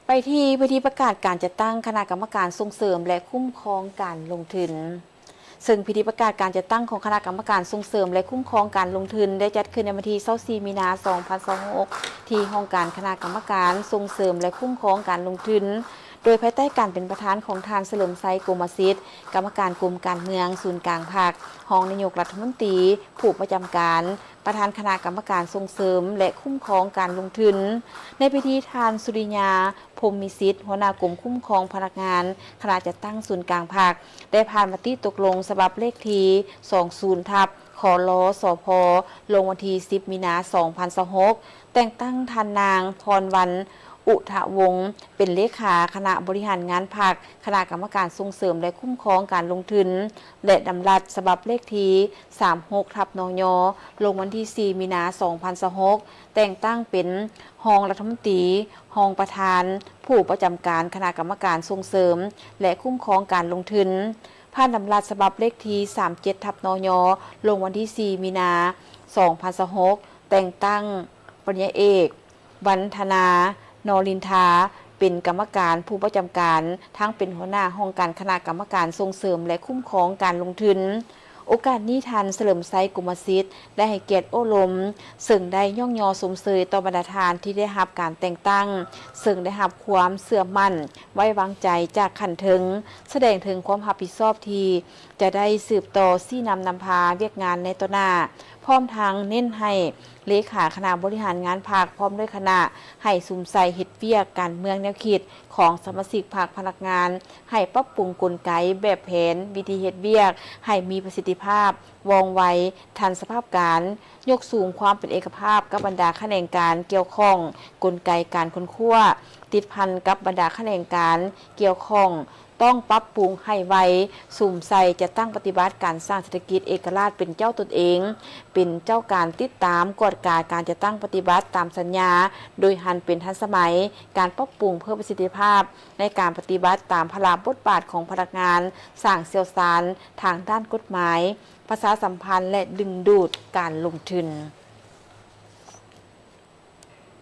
ໄປທີ່ພິທີປະກາດການຈັດຕັ້ງຄະນະກຳມະການສົ່ງເສີມ ແລະ ຄຸ້ມຄອງການລົງທຶນ. ເຊິ່ງພິທີປະກາດການຈັດຕັ້ງຂອງຄະນະກຳມະການສົ່ງເສີມ ແລະ ຄຸ້ມຄອງການລົງທຶນ ໄດ້ຈັດຂຶ້ນໃນວັນທີຊາວສີ່ ມີນາ ສອງພັນຊາວຫົກ ທີ່ຫ້ອງການຄະນະກຳມະການສົ່ງເສີມ ແລະ ຄຸ້ມຄອງການລົງທຶນ ໂດຍພາຍໃຕ້ການເປັນປະທານຂອງທ່ານ ສະເຫຼີມໄຊ ກົມມະສິດ ກຳມະການກົມການເມືອງສູນກາງພັກ, ຮອງນາຍົກລັດຖະມົນຕີ ຜູ້ປະຈຳການ ປະທານຄະນະກຳມະການສົ່ງເສີມ ແລະ ຄຸ້ມຄອງການລົງທຶນ. ໃນພິທີ ທ່ານ ສຸລິຍາ ພົມມີສິດ ຫົວໜ້າກົມຄຸ້ມຄອງພະນັກງານ ຄະນະຈັດຕັ້ງສູນກາງພັກ ໄດ້ຜ່ານມະຕິຕົກລົງສະບັບເລກທີ ສອງສູນ ທັບ ຄລ ສພ ລົງວັນທີສິບ ມີນາ ສອງພັນຊາວຫົກ ແຕ່ງຕັ້ງທ່ານນາງ ພອນວັນ ອຸທະວົງ ເປັນເລຂາຄະນະບໍລິຫານງານພັກ, ຄະນະກຳມະການສົ່ງເສີມ ແລະ ຄຸ້ມຄອງການລົງທຶນ ແລະ ດຳລັດສະບັບເລກທີ ສາມຫົກ ທັບ ນຍ ລົງວັນທີສີ່ ມີນາ ສອງພັນຊາວຫົກ ແຕ່ງຕັ້ງເປັນຮອງລັດຖະມົນຕີ, ຮອງປະທານ, ຜູ້ປະຈຳການຄະນະກຳມະການສົ່ງເສີມ ແລະ ຄຸ້ມຄອງການລົງທຶນ. ຜ່ານດຳລັດສະບັບເລກທີ ສາມເຈັດ ທັບ ນຍ ລົງວັນທີສີ່ ມີນາ ສອງພັນຊາວຫົກ ແຕ່ງຕັ້ງ ປະລິນຍາເອກ ວັນທະນາ ນໍລິນທາ ເປັນກຳມະການຜູ້ປະຈຳການ ທັງເປັນຫົວໜ້າຫ້ອງການຄະນະກຳມະການສົ່ງເສີມ ແລະ ຄຸ້ມຄອງການລົງທຶນ. ໂອກາດນີ້ ທ່ານ ສະເຫຼີມໄຊ ກົມມະສິດ ໄດ້ໃຫ້ກຽດໂອ້ລົມ ເຊິ່ງໄດ້ຍ້ອງຍໍຊົມເຊີຍຕໍ່ບັນດາທ່ານທີ່ໄດ້ຮັບການແຕ່ງຕັ້ງ, ເຊິ່ງໄດ້ຮັບຄວາມເຊື່ອໝັ້ນໄວ້ວາງໃຈຈາກຂັ້ນເທິງ, ສະແດງເຖິງຄວາມຮັບຜິດຊອບທີ່ຈະໄດ້ສືບຕໍ່ຊີ້ນຳນຳພາວຽກງານໃນຕໍ່ໜ້າ, ພ້ອມທັງເນັ້ນໃຫ້ ເລຂາຄະນະບໍລິຫານງານພັກ ພ້ອມດ້ວຍຄະນະ ໃຫ້ສຸມໃສ່ເຮັດວຽກການເມືອງແນວຄິດຂອງສະມາຊິກພັກພະນັກງານ ໃຫ້ປັບປຸງກົນໄກ, ແບບແຜນ, ວິທີເຮັດວຽກ ໃຫ້ມີປະສິດທິພາບ, ວ່ອງໄວ, ທັນສະພາບການ, ຍົກສູງຄວາມເປັນເອກະພາບກັບບັນດາຂະແໜງການກ່ຽວຂ້ອງ, ກົນໄກການຄົ້ນຄວ້າ ຕິດພັນກັບບັນດາຂະແໜງການກ່ຽວຂ້ອງ ຕ້ອງປັບປຸງໃຫ້ໄວ, ສຸມໃສ່ຈັດຕັ້ງປະຕິບັດການສ້າງເສດຖະກິດເອກະລາດເປັນເຈົ້າຕົນເອງ, ເປັນເຈົ້າການຕິດຕາມກວດກາການຈັດຕັ້ງປະຕິບັດຕາມສັນຍາ ໂດຍຫັນເປັນທັນສະໄໝ, ການປັບປຸງເພີ່ມປະສິດທິພາບໃນການປະຕິບັດຕາມພາລະບົດບາດຂອງພະນັກງານ, ສ້າງຊ່ຽວຊານທາງດ້ານກົດໝາຍ, ປະຊາສຳພັນ ແລະ ດຶງດູດການລົງທຶນ.